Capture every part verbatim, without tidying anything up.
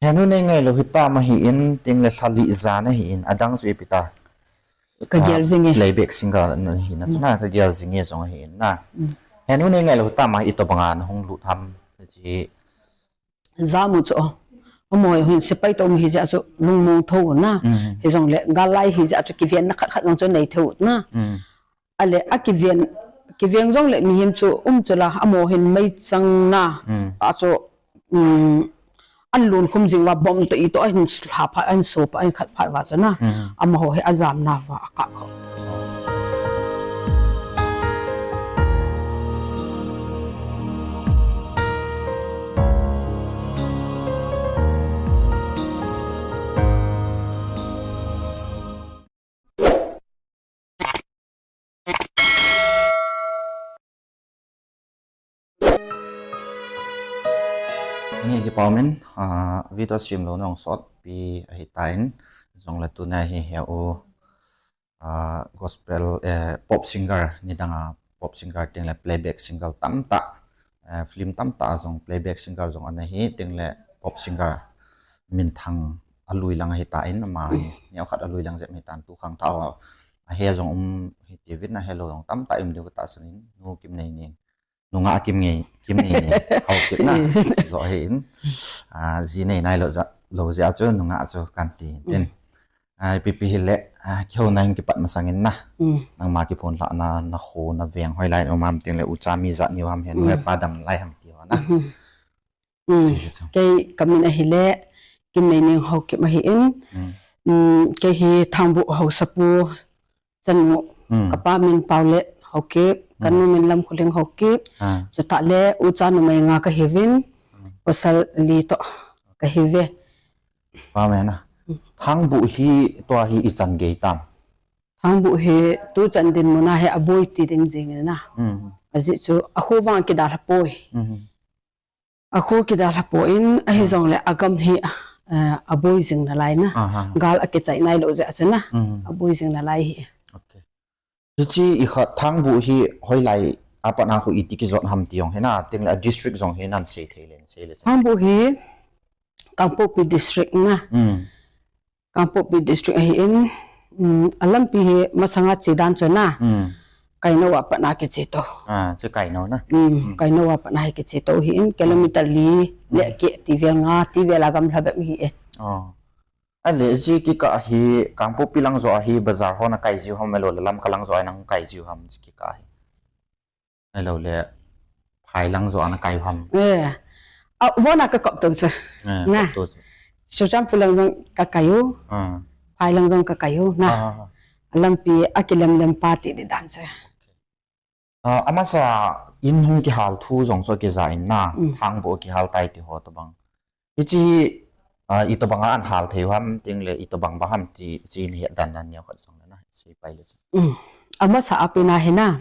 Henu nei ngailou hitam ahin, tengle lha li jan ahin, adang chu ipi ta. Ka gel jing e. Playback singer na hi na chu na, ka gel jing e jong ahin na. Henu nei ngailou hitam a itobang a nahung lut ham, chi. Jamu chu, amaho hin sepai toh um hijeh a chu lungmong tho na. Hijongle gal lai hijeh a chu kivenna khat khat jong chu nei thei u na. Ale, akiven, kiveng jongle mihem chu um chu la, amaho hin meichang na. A chu, um, an lungkhum jing uva bomb toh itoh ahin lha phat, ahin so phat, ahin khat phat uva chu na. Amaho hi ajamna uva akap kha. Ani kipa umin, ah, video simlou nahung sotpi ahitan, jongle tuna hi hea u, ah, gospel, eh, pop singer, nidang a pop singer tengle playback singer tamtah, eh, film tamtah a jong playback singer jong ana hi, tengle pop singer minthang alui lang ahitan, ama hi neokhat alui lang jep ahitan, tu khangthah a ahe jong um hitiuvin, ahelou jong tamtah um diu katahsan in, Nu Kimneineng, nungah Kimnei, Kimneineng, Haokip na, jo ahin, ah, ji nei nailou jeh a chu nungah chu kanti tin. Ah, ipi pi hile, ah, kihouna hin kipat masangin na, nangma kiphonlhahna, nakho naveng hoilai um ham tengle ucha mi ijat neo ham, henu hepa dam lai ham ti ho na. Kei kamin ahile Kimneineng Haokip ahin, kei hi Thangbuh haosapu chanu, kapa min Paolet Haokip, kanu min Lamkholing Haokip, chutah le ucha numei nga kahiuvin, pasal li toh kahiuve. Thangbuh hi tua hi ichan gei tam? Thangbuh hi tuchan dinmun a hi aboi ti ding jing e na. Ajeh chu akho vang kidalha poi. Akho kidalha poi in, ahijongle agam hi, eh, aboi jing nalai na. Gal akichai nailou jeh a chu na. Aboi jing nalai hi. Hiche ikhat Thangbuh hi hoilai a pat a khu iti kijot ham ti jong hi na, tengle a district jong hi nan sei thei le, sei le. Thangbuh hi Kangpokpi district na. Kangpokpi district ahin, alampi hi masanga che dan chu na. Kainou a pat a kiche to. Ah, chu Kainou na. Kainou a pat a hi kiche to ahin, kilometer li le keh ti vel nga, ti vel a gamla bep ahi e. Ale, hiche kikah hi Kangpokpi lang joh a hi bazar ho nakai jiu ham, ahiloule Lamka lang joh a nangkai jiu ham, hiche kikah hi? Ahiloule phai lang joh a nakai u ham? Abon a kakop to chu. Na, Churachandpur lang jong kakai u, phai lang jong kakai u na. Alampi akilemlem pa ti di dan chu. Ah, amasa in hung kihal thu jong chu akija in na, Thangbuh kihal tai ti ho tobang. Hiche, ah, itobang a anhal thei u ham, tengle itobang bang ham ti, hiche in het dan dan neokhat jong le na, sei pai le chu. Amasa a pen a hi na,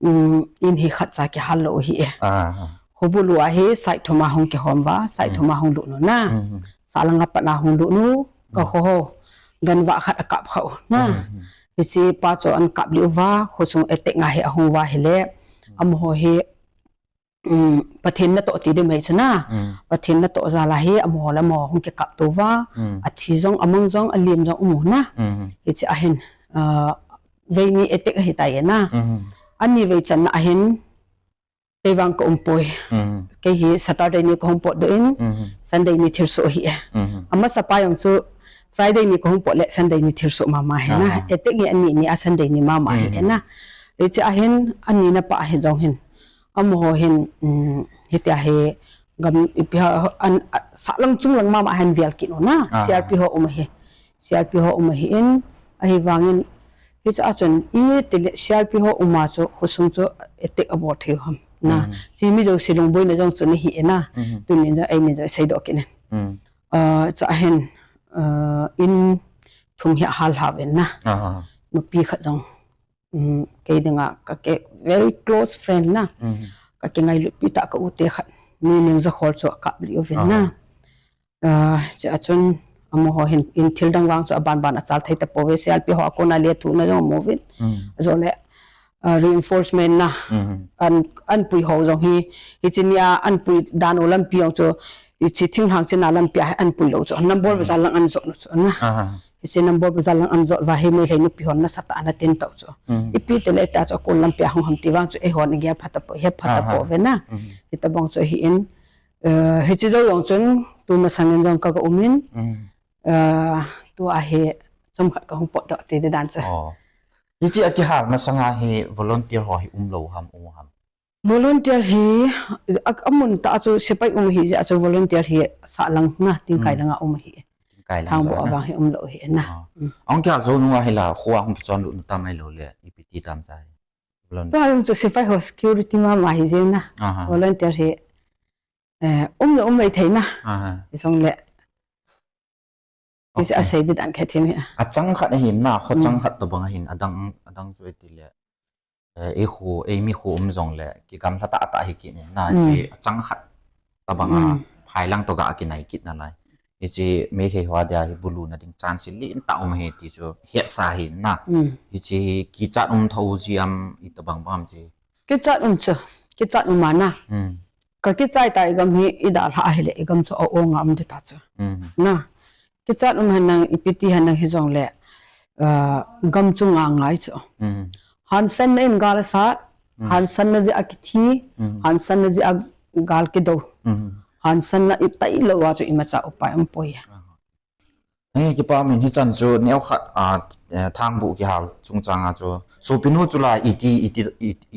in hi khatcha kihal lou ahi e. Khobul u a hi side thum a hung kihom uva, side thum a hung lut u na. Sahlang a pat a hung lut u, kakho ho ganvah khat akap kha u na. Hiche pa chu ahin kaplih uva, khosung attack nga hi ahung uva ahile, amaho hi, Pathen natoh ti ding mai chu na. Pathen natoh jal a hi amaho le amaho hung kikap to uva. Athi jong, amang jong, alem jong um u na. Hiche ahin, ah, vei ni attack ahitai e na. Ani vei channa ahin, kei vang kaumpoi. Kei hi Saturday ni kahung potdoh in, Sunday ni thilsoh ahi e. Amasa pa jong chu Friday ni kahung pot le Sunday ni thilsoh mama ahi na. Attack hi ani ni a Sunday ni mama ahi e na. Hiche ahin, anina pa ahi jong hin, amaho hin, hitia hi gam ipi ha, sahlang chunglang mama ahin vel kit u na. CRP ho um ahi. CRP ho um ahin, ahivangin, hiche a chun, itile CRP ho um a chu, khosung chu attack abol thei u ham na. Hiche mi jouse lungboina jong chu nahi e na. Tunin jong eini jong iseidoh kit in. Hiche ahin, in thum hi ahal lha uvin na. Nupi khat jong, kei dinga kaki very close friend na. Kakingailut pi tah ka u te khat, Nineng Jakhol chu akaplih uvin na. Hiche a chun, amaho hin, in thil dang vang chu aban ban achal thei tapouve, CRP ho a kona le thuhna jong amu uvin. Ajole, reinforcement na, an, anpui ho jong hi, hiche nia anpui dan u lampi jong chu, hiche thinglhang china lampi a hi an pui lou chu. Nambol Bazar lang an jot nu chu na. Hiche Nambol Bazar lang an jot uva hi Meitei nupi hon nasatah a ana tin tau chu. Ipi tile tia chu akon lampi a hung ham ti vang chu eihon igel phat tapou, he phat tapou ve na. Hitobang chu ahin, hiche jou jong chun tu masangin jong kaga um in, tua hi chomkhat kahung potdoh ti di dan chu. Hiche akihal masanga hi volunteer ho hi umlou ham, um ham? Volunteer hi, a, amun tah chu sepai um ahi jeh a chu volunteer hi sahlang na, tingkai langa um ahi. Thangboh a vang hi umlou ahi na. Ahung kihal jou nunga hila kho a hung kichonlut na tam ahilou le ipi ti tam cha hi? Tua jong chu sepai ho security mama hi jeng na. Volunteer hi, eh, um le um mai thei na. Hijongle Hiche asei di dan khat thim hi. Achang khat ahin na, kho chang khat tobang ahin, adang, adang chu itile, eh, eikho, eimi kho um jongle kigamla tahtah hi kit in na, hiche achang khat tobang a phailang toh ga kinai kit nalai. Hiche Meitei ho a dia hi buluna ding chance hi lentah um ahi ti chu hetsa ahin na. Hiche hi kichat um thou ji am, itobang bang am hiche? Kichat um chu, kichat um a na. Kakichai ta igam hi idalhah ahile igam chu a-ong a um ding ta chu. Na. Kichat um henlang, ipi ti henlang hijongle, ah, gam chunga ngai chu. Hansanna in gal asat, hansanna jeh a kithi, hansanna jeh a gal kidou. Hansanna itailou a chu imacha upai umpoi. Henge, kipa umin, hichan chu neokhat, ah, eh, Thangboh kihal chungchang a chu sopinu chu la iti, iti,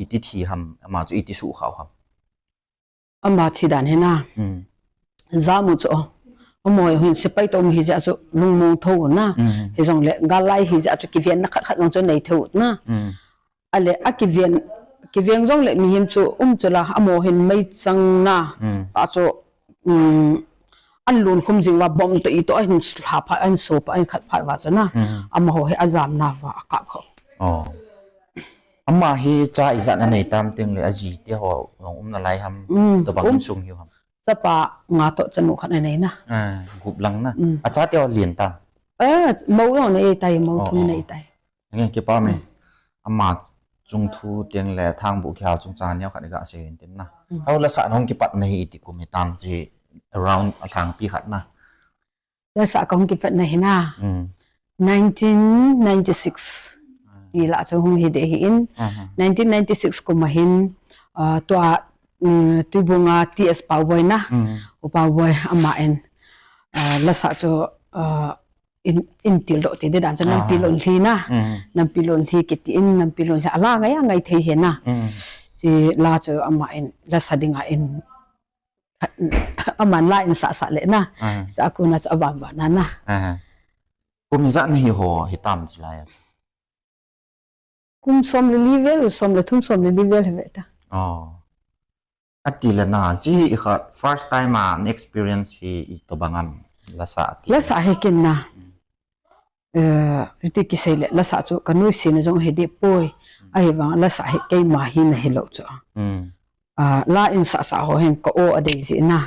iti thi ham, ama chu iti suhkhah u ham? Ama thi dan hi na. Jamu chu, amaho hin sepai toh um ahi jeh a chu lungmong thou na. Hijongle gal lai ahi jeh a chu kivenna khat khat jong chu nei thou na. Ale akiven, kiveng jongle mihem chu um chu la, amaho hin meichang na. Ta chu, um, an lunkhum jing uva bomb toh itoh ahin lha phat, ahin so phat, ahin khat phat uva chu na. Amaho hi ajamna uva akap khah. Ama hi cha ijat anei tam tengle aji te ho jong um nalai ham, tobang insung hiu ham? Chapa nga toh chanu khat anei na. Gup lang na. Achate ho len tam? Eh, mou jong anei tai, mou thum anei tai. Nge, kipa umin. Ama chung thu tengle Thangboh kihal chungchang neokhat iga sei in tin na. Hou lasah nahung kipat na hi iti kum hitam, hiche around alhangpi khat na? Lasah kahung kipat na hi na. Nineteen ninety-six. Ti lah chu hung hi ding ahin. Nineteen ninety-six kum ahin, ah, tua, um, Tuibong a T S Paoboi na. U Paoboi ama in, ah, lasah chu, ah, in, in tildoh ti di dan chu nampi lonlhi na. Nampi lonlhi kiti in, nampi lonlhi ala ngai a ngai thei hi na. Hiche la chu ama in lasa dinga in, ama in la in sahsah le na. Sa kona chu aban ban na na. Kum ijat nahi ho hitam hiche lai a? Kum som le li vel, som le thum, som le li vel hi ve ta. Atile na, hiche hi ikhat first time a na experience hi itobang am, lasah ti? Lasah hi ken na. Eh, iti kisei le, lasah chu kanoise na jong hi deh poi. Ahivang lasah hi keima hina hilou chu. Ah, la in sahsah ho hin ka-o adei jeh na.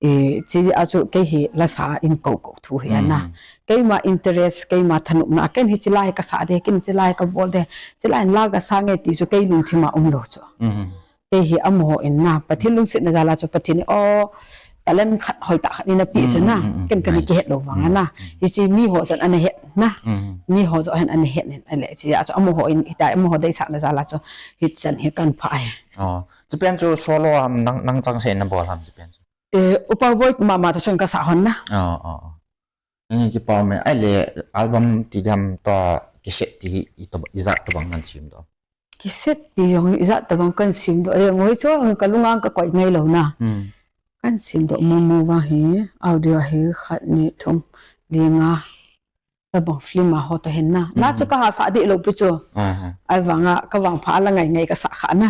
Eh, hiche jeh a chu kei hi lasa in kou kou thu hi ana. Keima interest, keima thanopna, ken hiche la hi kasah ding, ken hiche la hi kabol ding, hiche la in la kasa nge ti chu kei lungthim a umlou chu. Kei hi amaho in na, Pathen lungsetna jal a chu Pathen in, o, talent khat hoitah khat eina peh chu na, ken kana kihet lou vang ana. Hiche miho chun ana het na. Miho joh hin ana het in, ahile hiche a chu amaho in, hitia amaho deisahna jal a chu hichan hi kahin phah ahi. Chupen chu solo ham, nang, nang changseh in nabol ham chupen chu? Eh, U Paoboi mama toh chun kasah hon na. Nge, kipa ume, ahile album ti ding ham, tua cassette ti hi ijat tobang nahin semdoh? Cassette ti jong ijat tobang kahin semdoh, eh, ngoi chu kalung a kakoi ngailou na. Kahin semdoh momo vang hi, audio hi khat, ni, thum, li, nga, tobang film a ho toh hin na. La chu kaha sah deh lou pi chu. Ahivang a kavangphat a la ngai ngai kasah kha na.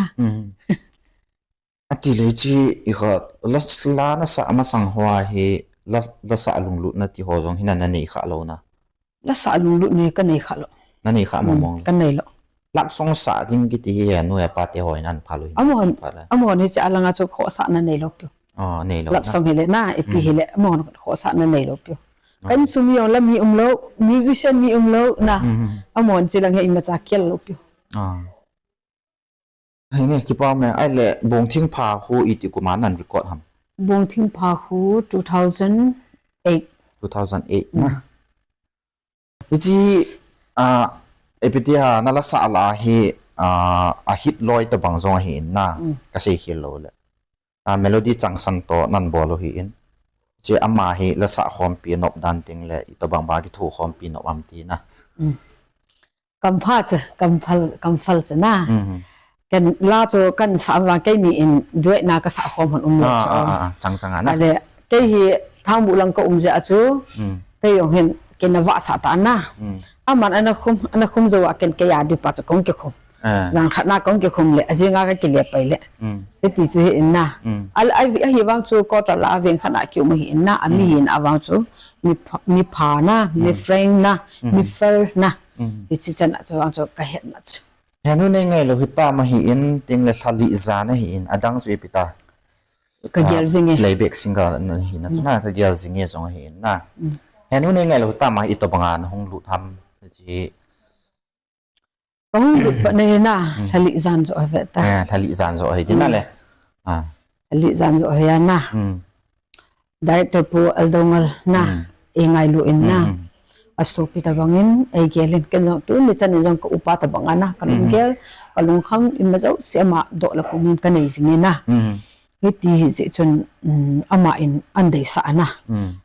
Atile hiche ikhat, la, la nasah masang hoa hi, la, lasah lunglutna ti ho jong hi na, nanei kha lou na? Lasah lunglutna hi kanei kha lou. Nanei kha mong mong? Kanei lou. Love song sah ding kiti hi, anoi apa te ho in ahin phal u hi. Amahon, amahon hiche a langa chu khohsahna neilou piu. Love song hile na, ipi hile, amahon khohsahna neilou piu. Ka insung mi jong la mi umlou, musician mi umlou na. Amahon hiche lang hi imacha khel lou piu. Henge, kipa ume, ahile Bongthingpha khu iti kum a nahin record ham? Bongthingpha khu two thousand eight. Two thousand eight na. Hiche, ah, ipi tia na la sah lah a hi, ah, a hit loi tobang jong ahi in na, ka sei khel lou le. Ah, melody changsan toh nan bol u ahi in. Hiche ama hi la sah khompi nop dan teng le, itobang ba kitho khompi nop am ti na. Kampha chu, kamphal, kamphal chu na. Ken la chu kan sah vang keini in duet na ka sah khom hon um lou chu. Ah, ah, ah, chang chang a na. Ale, kei hi Thangbuh lang ka um jeh a chu. Kei jong hin, kei na vah sah ta na. Aman ana khum, ana khum jou a ken kei a dupa chu kong kikhum. Jang khat na kong kikhum le, ajing a ka kile pai le. Hiti chu hi in na. Al, a, ahi vang chu quarter la a veng khat na ki um hi in na, ami hi in a vang chu. Mi pha, mi pha na, mi friend na, mi fel na. Hichi chan a chu vang chu ka het na chu. Henu nei ngai lou hi tam ahi in, teng le lha li jan ahi in, adang chu ipi ta. Ka gel jing e. Playback singer na hi na chu na, ka gel jing e jong ahi in na. Henu nei ngai lou hi tam a, itobang a na hung lut ham, chi. Ka hung lut pat na hi na, lha li jan jo ahi ve ta. Eh, lha li jan jo ahi ti na le. Ah. Lha li jan jo ahi na. Director Pu Aldongal na, ei ngailu in na. Asopi tabang in, ei gel in, ken jong tuni chan in jong ka upa tabang a na, ka lunggel, ka lungkham, ima jouse ama doh le kum in ka nei jing in na. Hiti hi jeh chun, um, ama in an deisah a na.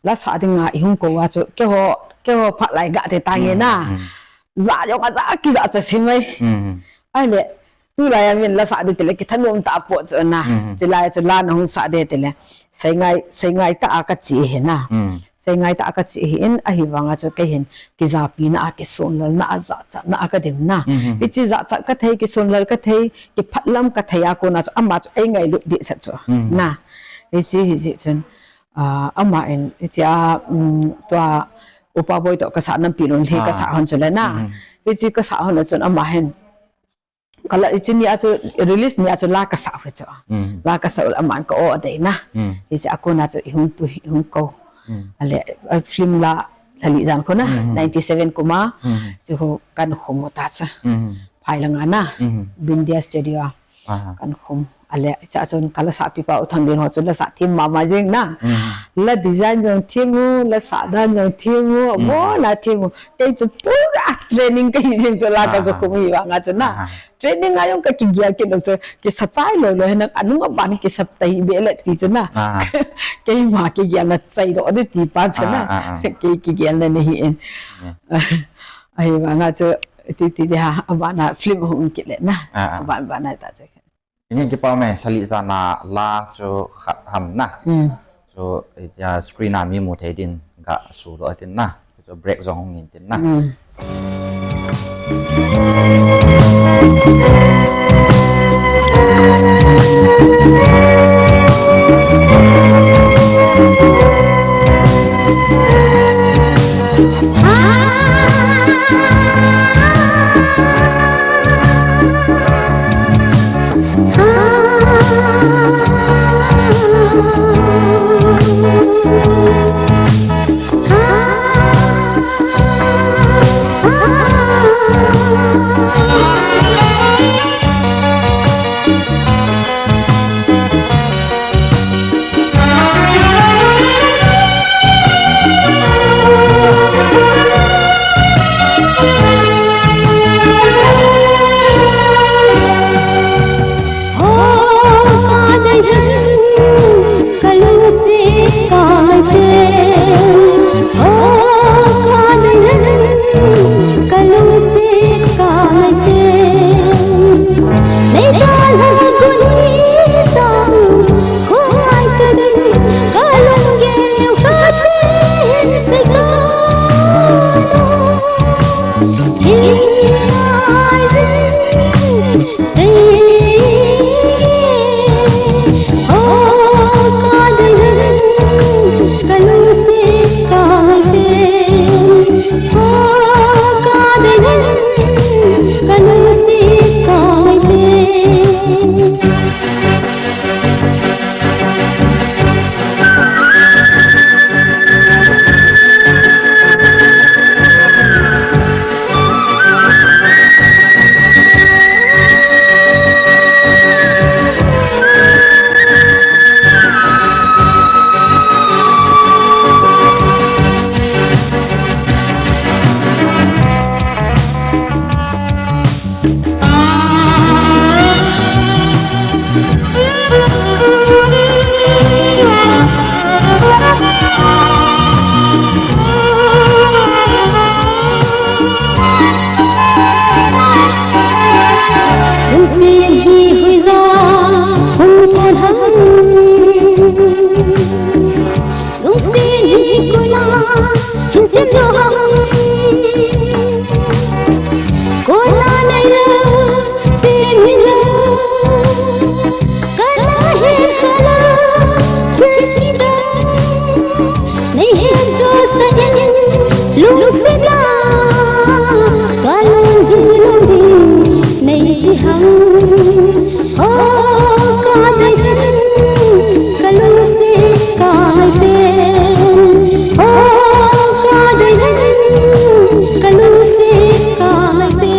La sah ding a i hung kou a chu, keiho, keiho phat lai ga te ta nge na. Jah jong a jah, kija cha sim mai. Ahile, tulai a min la sah ding tile, kithanom ta po chu na. Chulai chu la na hung sah ding tile. Seingai, seingai ta a ka chi hi na. Seingai ta a ka chi hi in, ahi vang a chu kei hin, kijapi na a, kisonlal na a, jachat na a ka dem na. Hichi jachat ka thei, kisonlal ka thei, kiphatlam ka thei a kona chu, ama chu ei ngailut dehset chu. Na. Hichi hi jeh chun, ah, ama in, hichi a, um, tua, Upa Boi toh ka sah nampi lungli ka sah hon chu le na. Hichi ka sah hon chun ama hin. Ka la, hichi ni a chu release ni a chu la ka sah u chu. La ka sah u le aman ka o a dei na. Hichi a kona chu i hung pu, i hung kou. Ale, a film la, lha li jan khu na, ninety seven kum a. Chu khu kan khum u ta chu. Phai lang a na. Bindia Studio a. Kan khum. Ale, cha chun ka la sahpi pa U Thangden ho chun la sah them mama jing na. La design jong them u, la sah dan jong them u, abon a them u. Kei chu pura training ka hi jing chu la ka, ka khum hi vang a chu na. Training a jong ka kigel kit lou chu, kisa chai lou lou, hinang anung aban kisa tai be le ti chu na. Keima kigel na chai lou ding ti pa chu na. Kei kigel na ni hi in. Ahi vang a chu, ti ti ti ha, aban a film hung kit le na. Aban ban a ta chu. Ingen kipa me, lha li jan a la chu khat ham na. Chu, eh, screen a mi mu thei din ga su lo tin na. Chu break jong hung in tin na. Kona hin sem doh ham? Kona nailou, sem hilou. Kana het kala, thil kidang. Nei het doh sah in, lungset a. Kalung ding, lung ding, nei ti ham? O, kadei hen, kalungset kangai pen. O, kadei hen, kalungset kangai pen.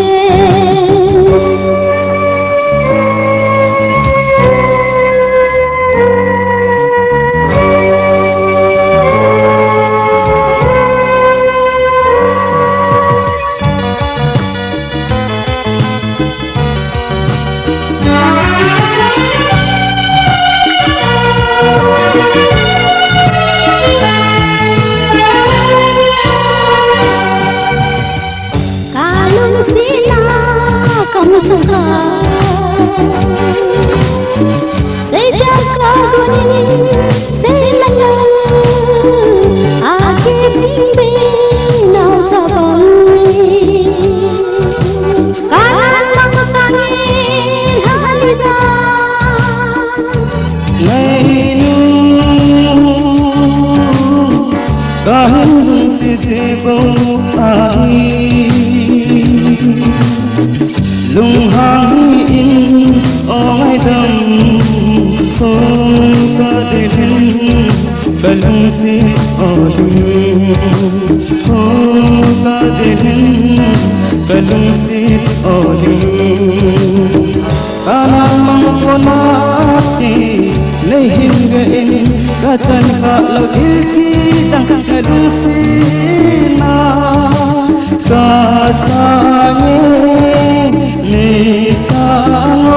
Kalungset na kamu sangka. Seijaka gunin, seilala, akitin be nau tabang. Kanan mang sangin haliza. Nainu, kahin sisi bou ahi. Lunghang hi in o ngaidam, o kadei hen, kalungset o lung, o kadei hen, kalungset o lung. Kana mang kona ti, nei hin ve in, kachan khalou thil kidang, kalungset na. Kasang e, nei sang o.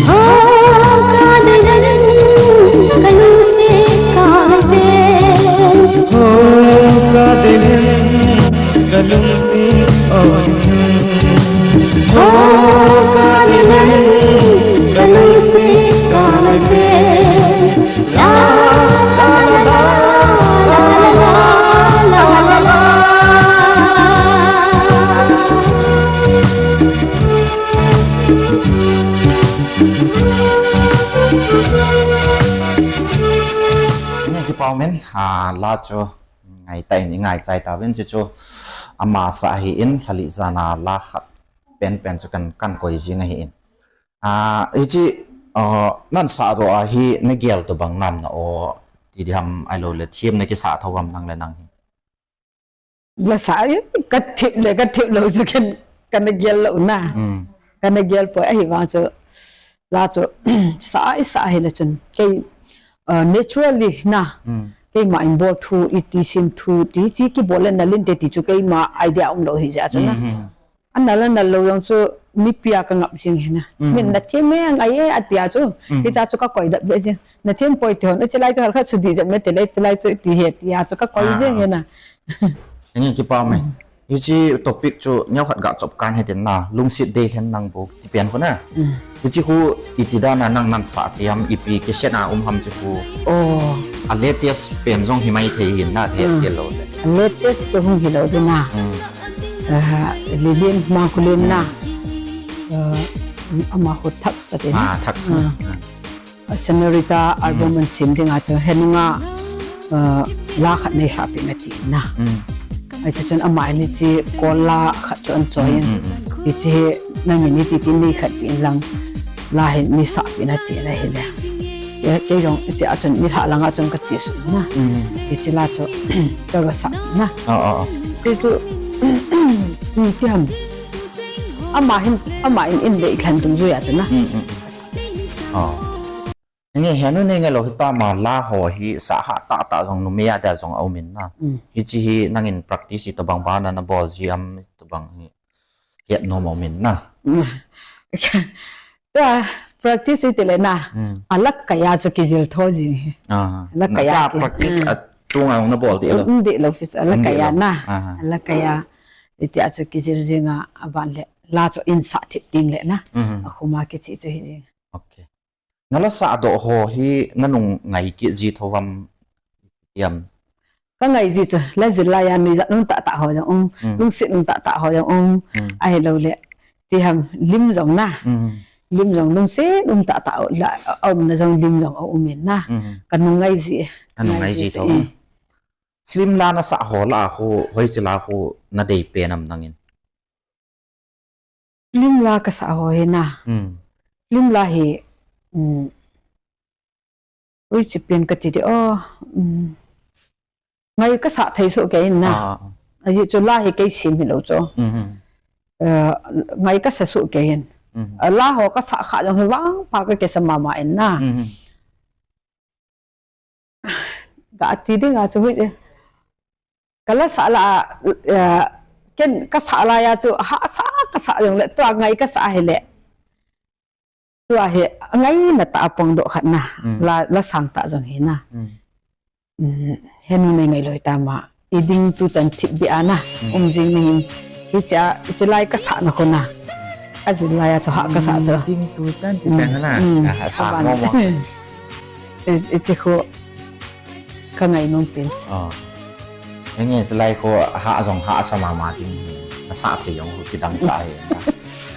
O, kadei hen, kalungset kangai pen. O, kadei hen, kalungset o. O, kadei hen, kalungset kangai pen. Nge kipa umin, a, la chu ngai tah in i ngaichai tauvin, chuchu ama sa ahin, Lhalijana la khat penpen chu kan, kan koi jing ahin. A, hiche, a, nan sah doh a hi na gel tobang nam na o ti diham, ahilou le them na kisah tho ham nang le nang hi? La sa, ka thip le, ka thip lou chu ken, kana gel lou na. Mm. Kana gel poi, ahivang chu, la chu, sa i sa hile chun, kei, a, naturally na. Mm. Keima in bol thu, iti sim thu, ti, ti kibol le nalin te ti chu keima idea um lou hi jeh chun na. Mm, mm. Anal, anal lou jong chu mipi a ka ngap jing hi na. Mm. Min na them e, ngai e, ati a chu. Mm. Hiche chu ka koi dap be jing. Na them poi ti hon, hiche lai chu halkhat sudi jep me te le, hiche lai chu iti he, ti a chu ka koi jing hi na. Nge kipa me. Mm. Hiche topic chu neokhat ga chop kan he tin na, lungset dei lhen nang bou, ti pen khu na. Mm. Hiche khu iti dan a nang nan sah thei ham, ipi cassette a um ham hiche khu. Oh. A latest pen jong hi mai thei hin na, thei, mm, thei lou le. A latest chu hung hi lou ding na. Mm. Ah, Lilin Mangkholin na. Mm. Ah, ama khu Thaksa te na. Ah, Thaksa. Ah. Ah. A Senorita album, mm, an sim ding a chu, henga, ah, la khat nei sah peh in ati na. Mm. Ahi chu chun ama in hiche Kol la khat chu an choi in. Mm, mm, mm. Hiche nangin hiti tin nei khat peh in lang. La hi nei sah peh in ati na hile. Kei, kei jong hiche a chun nilhah lang a chun ka che suh na. Mm. Hiche la chu ka ga sah na. Ah, ah, ah. Hiche chu, hmm, ti ham. Ama hin, ama in, in le i khan tung jui a chu na. Mm, mm, mm. Oh. Nge, henu nei ngai lou hita ma la ho hi sa ha ta ta jong numei a dia jong a um in na. Mm. Hiche hi nangin practice hi tobang bana na bol ji am tobang hi het nom a um in na. Mm. Ta practice hi ti le na. Mm. A la kai a chu kijil tho jing hi. Ah. A la kai a ki, practice, mm, a chunga jong na bol di lou. Um, di lou hi chu a la kai a na. Ah. A la kai a. Hiti a chu kijil jing a, a ban le la chu in sah thip ding le na. Mm. A khuma kichi chu hi ding. Okay. Na la sah doh ho hi na nung ngai kit ji tho vam, ti ham? Ka ngai ji chu, la jil laiya nuijat um tahtah ho jong um, lungset um tahtah ho jong um, ahilouleh, ti ham lim jong na. Lim jong lungset um tahtah la, aumna jong lim jong aum in na. Ka nung ngai ji. Ka nung ngai ji thou. Film la nasah ho lah a khu, hoiche la khu nadei pen am nangin? Film la kasah ho hi na. Film la hi, hoiche pen kati di o, ngai kasah thei soh kei in na. Ajeh chu la hi kei sem hilou chu. Ngai kasa soh kei in. La ho kasah kha jong hi vangpha kakisa mama in na. Gati dinga chu hoi e. Kala sah la, ken kasah laiya chu hahsa kasah jongle tua ngai kasah hile, tua hi angaina tah a pangdoh khat na. La, la sangtah jong hi na. Henu nei ngailou tama. Iding tuchan thipbeh a na. Um jing nahin. Hichea, hiche lai kasahna khu na. Ajil laiya chu hah kasah chu. Iding tuchan thipbeh a na. Hiche khu kangai nom pen. Henge, hiche lai khu hah jong hahsa mama ding hi. Nasah thei jong khu kidang tah hi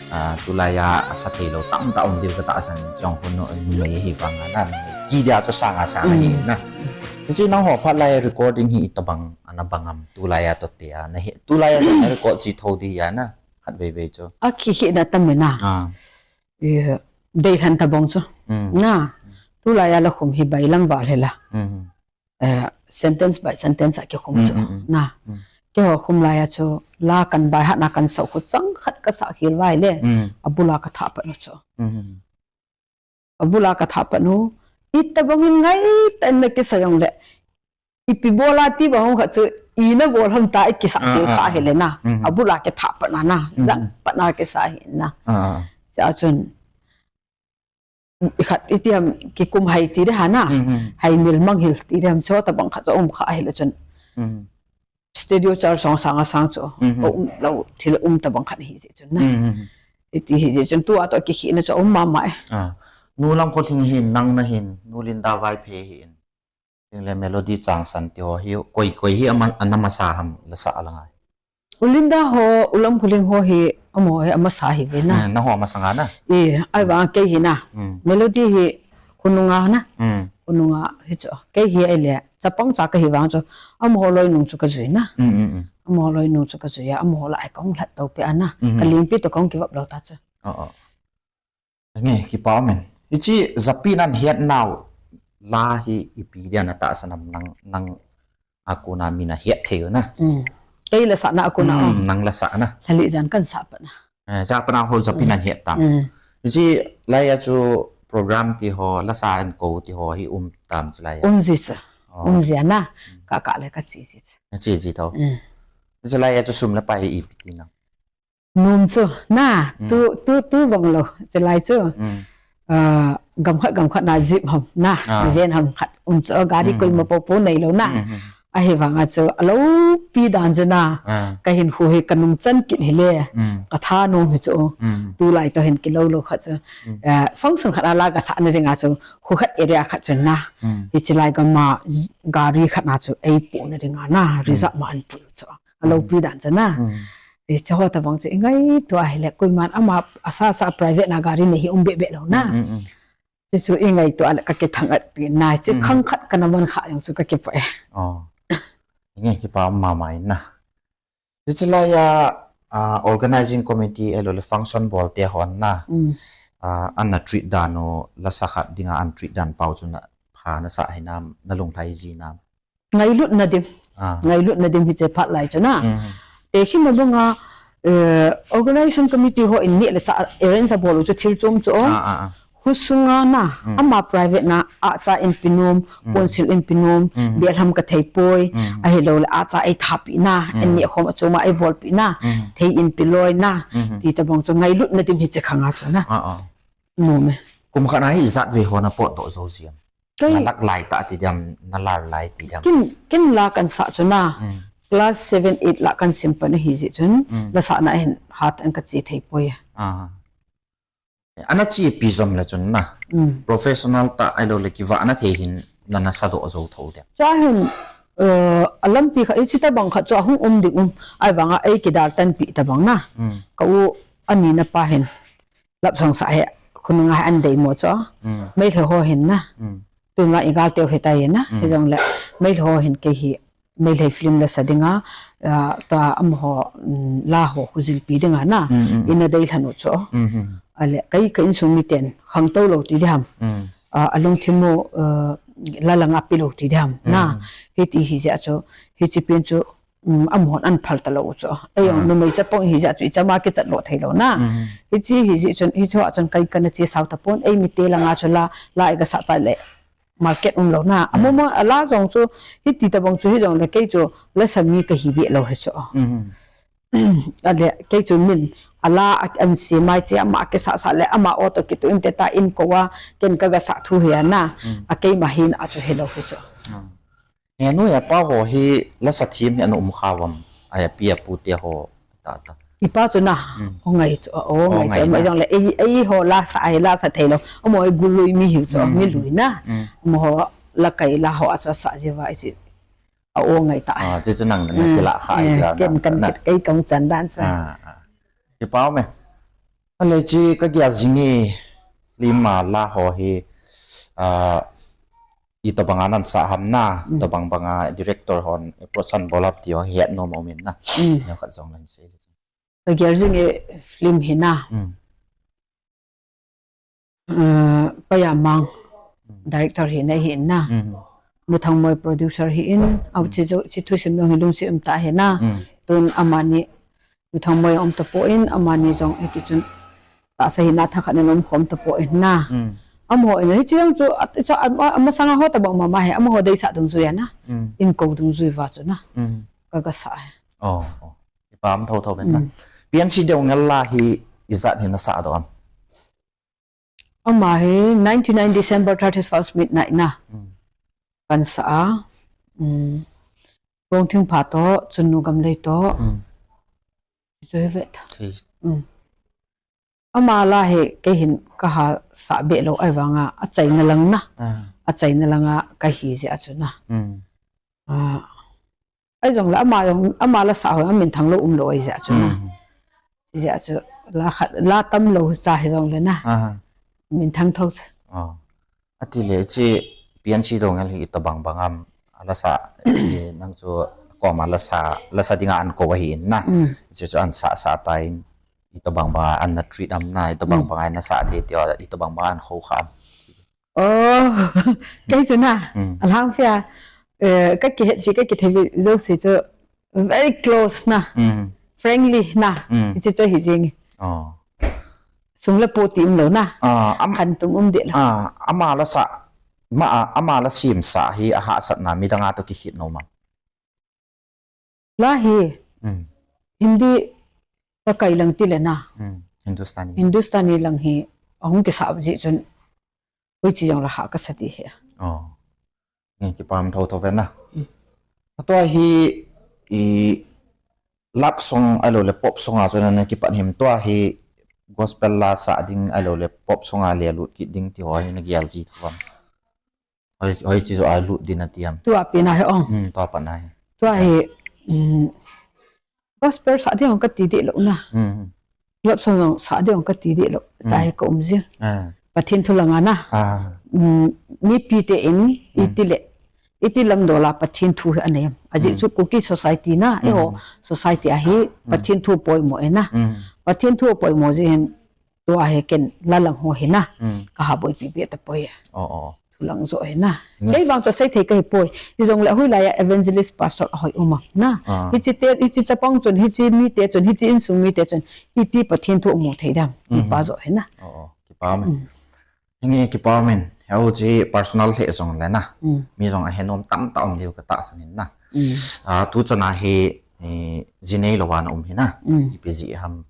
na. Tulaiya asa theilou tamtah um diu katahsan jong khu numei hi vanga na. Ki dia chu sanga sang ahi na. Hiche nangho phat lai recording hi itobang ana bang am, tulaiya toh tia nahi, tulaiya jong na record ji thou di a na, khatveivei chu. Akihina tam e na. Deilhen tabang chu. Na. Tulaiya la khum hi bailam val hila. Sentence by sentence a kikhum chu. Na. Keiho khum laiya chu la kan baihatna kan sah khu chang khat kasah khel uva hile. Abula kathah pat u chu. Abula kathah pat u. Itobang in ngaitah in nakisa jongle, ipi bol a ti bang hung khat chu, ina bol ham tia ikisah khel kha hile na. Abula kithah patna na. Jang patna kisa hi na. Chua chun, ikhat iti ham kikum hai ti di ham na. Haimil manghil ti di ham chu tobang khat chu um kha hile chun. Studio charge jong asang asang chu. Aum lou thil um tobang khat hijeh chun na. Iti hijeh chun tua toh kikihna chu um mama e. Nu Lamkholhing hin, nang nahin, Nu Linda Vaiphei hin, tin le Melody Changsan ti ho hi, koi koi hi ama, ana masa ham lasah a la ngai? U Linda ho, U Lamkholhing ho hi, amaho hi amasa hiuve na. Nangho amasanga na. Ahivang kei hi na. Melody hi khonunga na. Khonunga hichu. Kei hi ahile chapang cha kahi vang chu, amaho loinung chu kajui na. Amaho loinung chu kajui a, amaho lah a kahung lhattou peh a na. Kalengpi toh kahung kivop lou ta chu. Nge, kipa umin. Hiche Japi nan hetnau la hi ipi dia natahsan am, nang, nang a kona min ahet thei u na. Kei lasahna a kona. Nang lasahna. Lhalih jan kahin sah patna. Sah patna ho Japi nan het tam? Hiche laiya chu program ti ho, lasa an kou ti ho hi um tam hiche laiya? Um ji sa. Um ji a na. Kakah le kache ji sa. Nache ji thou. Hiche laiya chu sum le pai hi ipi ti nam? Nom chu na, tu, tu, tu bang lou, hiche lai chu. Gamkhat, gamkhat na jeep ham na, van ham khat um chu, gari koima poupou neilou na. Ahivanga chu, aloupi dan chu na, kahinkho hi kanungchan kit hile, kathanom hi chu, tulai toh hin kilou lou khat chu. Function khat a la kasahna dinga chu, kho khat area khat chu na, hiche lai gam a gari khat na chu eipohna dinga na, reserve ma anpui chu. Aloupi dan chu na. Hiche ho tobang chu ingaito ahile, koiman ama asasa private na gari nei hi um behbeh lou na. Hiche chu ingaito a le kakithangatpi na, hiche khang khat kana man kha jong chu kakipah e. Nge, kipa um mama in na. Hiche laiya, organizing committee ahiloule function bolte hon na, ana treat dan u, lasa khat dinga ana treat dan pau chu na pha nasah hinam, nalunglhai ji nam? Ngailutna dim. Ngailutna dim hiche phat lai chu na. Tekhin na banga, organization committee ho in neh le chah arrange abol u chu thil chom chu. Khosunga na, ama private na, ahcha in penom, council in penom, belham kathei poi, ahiloule ahcha eithapi na, in nehkhom a choma eibolpi na, thei in peloi na, ti tobang chu ngailutna dim hiche khanga chu na. Nom e. Kum khat na hi ijat vei ho napotdoh jou ji am? Nalak lai tah ti diam, nalar lai ti diam? Ken, ken la kahin sah chu na. Class seven, eight la kahin sim pan ahijeh chun, lasahna hin hat in kache thei poi. Ana chepi jom le chun na. Professional tah ahiloule kivahna thei hin nana sadoh jou thou diam? Chua hin, Eh, alampi khat, hichi tabang khat chu ahung um ding um. Ahivanga ei kidaltanpi tabang na. Ka u ani na pa hin love song sa hi khonunga hi an deimo chu. Meitei ho hin na. Tunga igal teu hitai na. Hijongle Meitei ho hin kei hi Meitei film la sa dinga, ah, tua amaho, mm, la ho khu jilpi dinga na. Ina dei lhanu chu. Ale, kei ka insung miten, khangtou lou ti diham. Ah, alungthim u, ah, la langa pi lou ti diham. Na, hiti hi jeh chu, hichi pen chu, mm, amahon an phal talou chu. Ei jong numei chapang hi jeh chu, ichama kichat lou thei lou na. Hichi hi jeh chun, hichu a chun kei kana chesau tapon, ei mite langa chu la, la iga sa chai le. Market um lou na. Amoma ala jong chu, hiti tabang chu hijongle kei chu, la sa mi kahi be lou hi chu. Ale, kei chu min, ala a, an si mai chi ama kisa sa le, ama auto kitu inte ta in ko a, ken kaga sa thu hi ana. A keima hin a chu hilou hi chu. He nu ya pa ho hi la sa thim hi an um kha vam. Aya pi a pu te ho ta ta. Ipa chu na, o ngai chu, o ngai chu, ama jong le, ei, ei ho la sa, ei la sa thei lou. Amaho ei gului mi hiu chu, mi lui na. Amaho la kai la ho a chu sa jiu va, ei chi, a o ngai ta. Ah, chi chu nang na kila kha, eh, ken kan kit kei kong chan dan chu. Ah, ah. Ipa me. Ale chi ka gel jing e, film a la ho hi, ah, itobanga nan sa ham na, tobang banga director hon approach an bol am ti ho hi het nom um in na. Neo khat jong nan sei le. Ka gel jing e film hi na. Ah, Pai Amang director hi na hi in na. Nuthangmoi producer hi in, au chi jo, chi thusim jong hi lungset um tah hi na. Tun amani Nuthangmoi um tapon, amani jong hiti chun tahsa hi na thakhat na um khom tapon na. Amaho in, hichi jong chu, a, a, a, amasanga ho tabang mama hi, amaho deisah dungjui a na. In ko dungjui va chu na. Kaga sa hi. Oh, oh. Ipa um tho tho ven na. Piansi Deungel la hi ijat hi na sa doh am? Ama hi nineteen ninety December thirty-first midnight na. Kan sa a. Bongthingpha to, Chunnu Gamlei to. Chu hi ve ta. Ama la hi kei hin ka ha sa be lou ahivanga, achaina lang na. Achaina langa kahi jeh a chu na. Ah, ahi jongle ama jong, ama la sa ho, amin thang lou um lou ahi jeh a chu na. Jeh a chu la khat, la tam lou cha hi jongle na. Min thang tho chu. Ati le chi Piansi Deungel hi itobang bang am, ala sa, nang chu koma la sa, la sa dinga an ko ahi in na. Chi chu an sa, sa ta in, itobang bang an na treat am na, itobang bang an na sa ti ti, itobang bang an kho kha am? Oh, kei chu na, alhang fia, eh, ka kihet chi, ka kithei vi jouse chu very close na, frankly na, chi chu hi jing. Sung le po ti um lou na, khan tum um de lou. Ah, ama la sa, ma, ama la sim sa hi ahahsatna midang a to kikhet nom am? La hi, Hindi ka kai lang ti le na. Hindustani. Hindustani lang hi, ahung kisa jeh chun, hoichi jong la ha kasa ti hi. Oh. Nge kipa um tho tho ven na. Tua hi, i, love song ahilou le pop song a chu na kipat him, tua hi gospel la sa ding ahilou le pop song a le lut kit ding ti ho hi na gel ji tho am? Hoi, hoichi jo a lut din ati am? Tua pen a hi ong. Hmm, tua pen a hi. Tua hi, um, gospel sa ding ong kati deh lou na. Love song jong sa ding ong kati deh lou. Tahi ka um jing. Pathen thu langa na. Um, mipi te in, iti le, iti lam dola Pathen thu hi anei am? Ajeh chu Kuki society na, eiho society a hi Pathen thu poimo e na. Pathen thu poimo jeh hin, tua hi ken la lang ho hi na, ka ha boipi be tapoi. Thu lang jo hi na. Kei vang chu sei thei kahi poi. Hijongle hoilai a evangelist pastor ahoi um am na. Hichi te, hichi chapang chun, hichi mite chun, hichi insung mite chun, iti Pathen thu mu thei dem. Kipa jo hi na. Kipa me. Hinge kipa min, heo chi personal thei jong le na. Mi jong ahe nom tamtah um diu ka tahsan in na. Ah, tu chana hi, eh, ji nei lou a na um hi na. Ipi ji ham.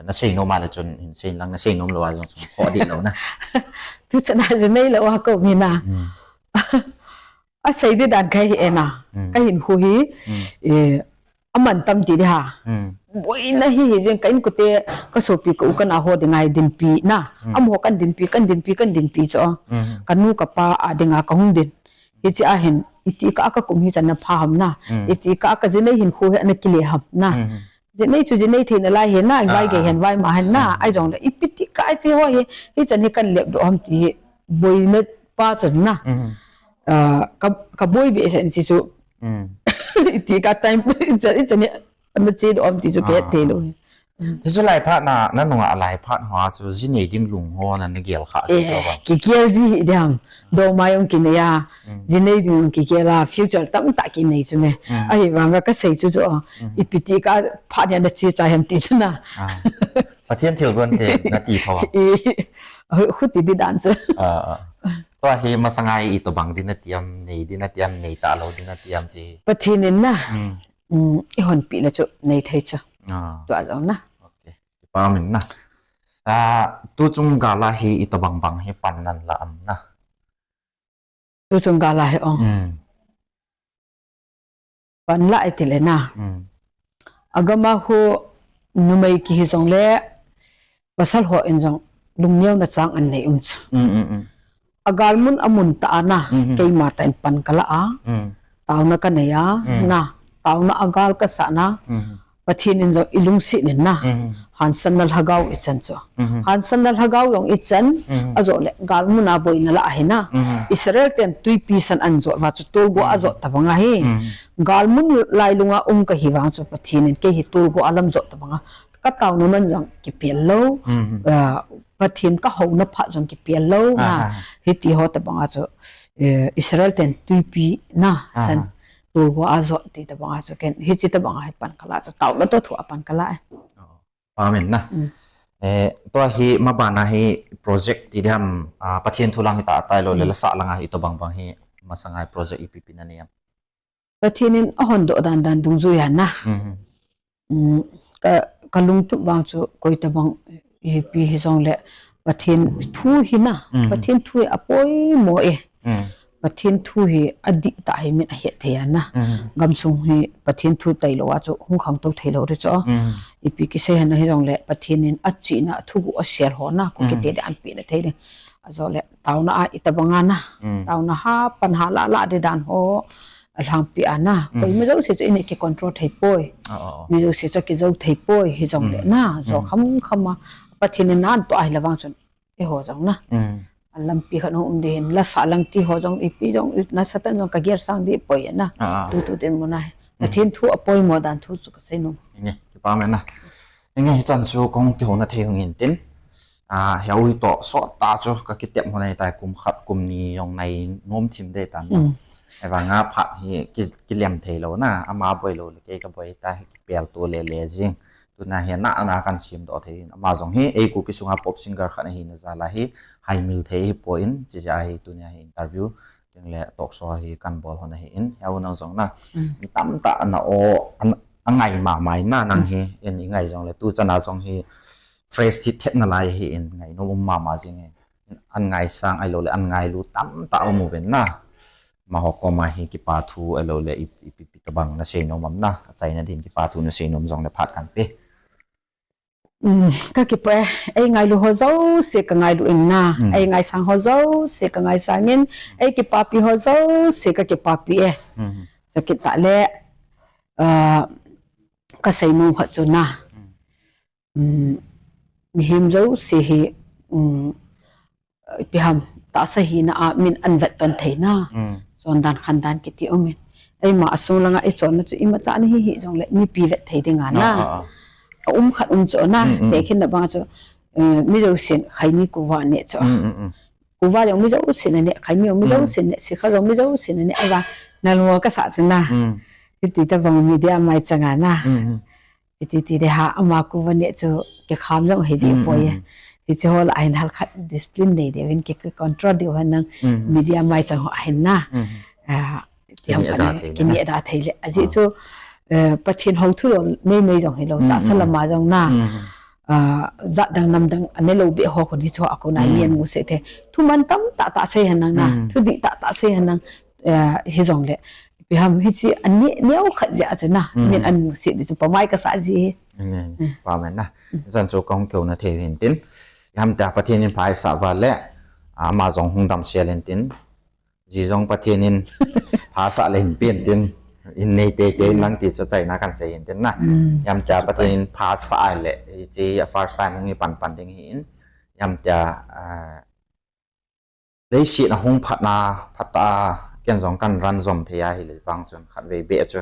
Na sei nom a le chun, hin sei lang na sei nom lou a jong chun, kho dih lou na. Tu chana ji nei lou a ka um hi na. A sei di dan kahi e na. Ka hin khu hi, eh, aman tam ti di ha. Boina hi hi jeng ka in kote ka sopi ka u ka na ho dinga hi dinpi na. Amaho kan dinpi, kan dinpi, kan dinpi chu. Ka nu ka pa a dinga ka hung din. Hichi a hin iti ka ka kum hi chan na pha ham na. Iti ka ka jinei hin khu hi ana kile ham na. Jinei chu jinei thei na lai he na, vai ge hen vai ma hen na. Ai jong le ipi ti ka chi ho hi, hi chan hi kan lep do ham ti hi. Boina pa chun na. Ah, ka, ka boi be sen si chu. Iti ka time chan, chan hi ana chi do ham ti chu ke thei lo. Hi chu lai phat na, na nunga lai phat ho chu jinei ding lung ho na na gel kha. Eh, ki gel ji hi diam. Do mai ong ki nei a. Jinei ding ong ki gel a, future tam ta ki nei chu ne. Ahi vang ka sei chu chu. Ipi ti ka phat ni na chi cha hem ti chu na. Pathian thil gon te na ti tho. Khu ti di dan chu. Tua hi masanga i to bang di na tiam, nei di na tiam, nei ta lo di na tiam chi. Pathian in na. I hon pi le chu nei thei chu. Tua jong na. Okay. Kipa min na. Ah, tu chung gala hi i to bang bang hi pan nan la am na. Tu chung gala hi ong. Pan la ai ti le na. Agama hu numei ki hi jong le pasal ho in jong lungneo na chang an nei um chu. Agal mun amun ta ana, keima ta in pan kala a. Tauna ka nei a, na. Tauna agal ka sa na. Pathian in jong i lungsi nin na. Hansan na lhagao i chan chu. Hansan na lhagao jong i chan, ajo le gal mun a boina la ahi na. Israel ten tuipi san an jo va chu tolgo ajo ta bang ahi. Gal mun lai lunga um ka hi vang chu Pathian in kei hi tolgo alam jo ta bang a. Ka tauna man jong ki pel lo. Ah, Pathian ka ho na pha jong ki pel lo na. Hiti ho ta bang a chu, eh, Israel ten tuipi na san. Tolgo ajo ti ta bang a chu ken. Hi chi ta bang a hi pan kala chu. Tauna to thu a pan kala. Amen na. Eh, tua hi ma bana hi project ti diam, ah, Pathian thu lang hi ta tai lo le la sa langa hi to bang bang hi masanga project ipi pi na nei am. Pathian in ahon do dan dan dungjui a na. Ka, ka lungtup vang chu koi ta bang ipi hi jong le Pathian thu hi na. Pathian thu hi apoimo e. Pathian thu hi adih ta hi min ahet thei a na. Gamsung hi Pathian thu tai lo a chu hung khang to thei lo ri chu. Ipi ki sei hana hi jong le Pathian in achina thugu asel ho na. Ko ki te de an pi na thei de. Ajo le tauna a i ta bang a na. Tauna ha pan ha la la de dan ho. Alhangpi a na. Koi mi jouse chu i nei ki control thei poi. Mi jouse chu ki jo thei poi. Hi jong le na. Jo kham kham a. Pathian in nan to ahi la vang chun. I ho jong na. Alampi khat um de hin. La sa lang ti ho jong ipi jong i na Satan jong ka gel sang di poi na. Tu tu den mo na. Pathian thu apoimo dan thu chu ka sei nom. Nge, kipa men na. Nge, hi chan chu kong ti ho na thei hung in tin. Ah, hiau hi to sot ta chu ka kitep ho nei tai kum khat kum ni jong nei nom thim de tan. Evanga phat hi ki, ki lem thei lo na, ama boi lo le kei ka boi ta hi ki pel to le le jing. Tuna hi na, na kan sim do thei in. Ama jong hi ei Kuki sunga pop singer khat ahi na jala hi hai mil thei hi po in, chi ja hi tuna hi interview. Ting le talk show hi kan bol hon ahi in, hiau nang jong na. Mi tam ta na o, an, angai ma mai na nang hi, in i ngai jong le tu chana jong hi fresh thi thet na lai hi in ngai nom um ma ma jing hi. An ngai sang ai lo le an ngai lu tam ta um uvin na. Ma ho koma hi kipa thu ai lo le i, i pi, pi ta bang na sei nom am na. Achaina din kipa thu na sei nom jong le phat kan pe. Ka kipa e, ei ngailu ho jouse ka ngailu in na, ei ngaisang ho jouse ka ngaisang in, ei kipapi ho jouse ka kipapi e. Chakit tah le, ah, ka seinom khat chu na. Mihem jouse hi, ipi ham, tahsa hina a min an vet ton thei na. Chondan khandan kiti um in. Eima asung langa i chonna chu imacha ana hi hi jong le mipi vet thei ding a na. A um khat um chu na. Tekhin na bang chu, eh, mi jousen khaini kuva ne chu. Kuva jong mi jousen ane, khaini jong mi jousen ne, sikha jong mi jousen ane, ava nalmo kasa chu na. Hiti ta bang media mai changa na. Hiti ti de ha, ama kuva ne chu kikham jong hi di poi. Hiche ho la ahin hal khat discipline nei de vin ki, ki control di vin nang media mai chang ho ahin na. Ah, ti hong kine da thei le. Ajeh chu, eh, Pathen hou thu lo mei mei jong hi lo. Tahsa lama jong na. Ah, jat dang nam dang ane lo be ho khun hi chu a kona yen mu se the. Thu man tam tah tah sei hen nang na. Thu dih tah tah sei hen nang. Eh, hi jong le. Ipi ham hiche ani neo khat jeh a chu na. Min an mu se di chu pamai kasa ji hi. Nge, nge. Pamen na. Jan chu kahung keu na thei hin tin. Iham tia Pathen in phaisa va le. Ama jong hung damsel in tin. Ji jong Pathen in phasah le hin pen tin, in nei teitei in lang ti chu achaina kahin sei hin tin na. Ijemtia Pathen in phasah a le, hiche a first time hung hi panpan ding ahin. Ijemtia leiset a hung phatna, phatah a ken jong kahin run jom thei ahile vang chun khatvei beh chu,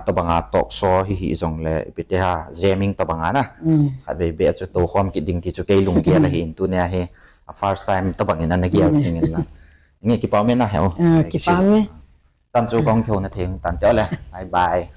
tobanga talk show hi hijongle ipi ti ham, jamming tobanga na, khatvei beh chu toukhom kit ding ti chu kei lunggel ahin, tunia hi a first time tobangin ana gel jing in na. Nge, kipa ume na he u. Chan chu kahung kihou na thei tan teo le. Bye bye.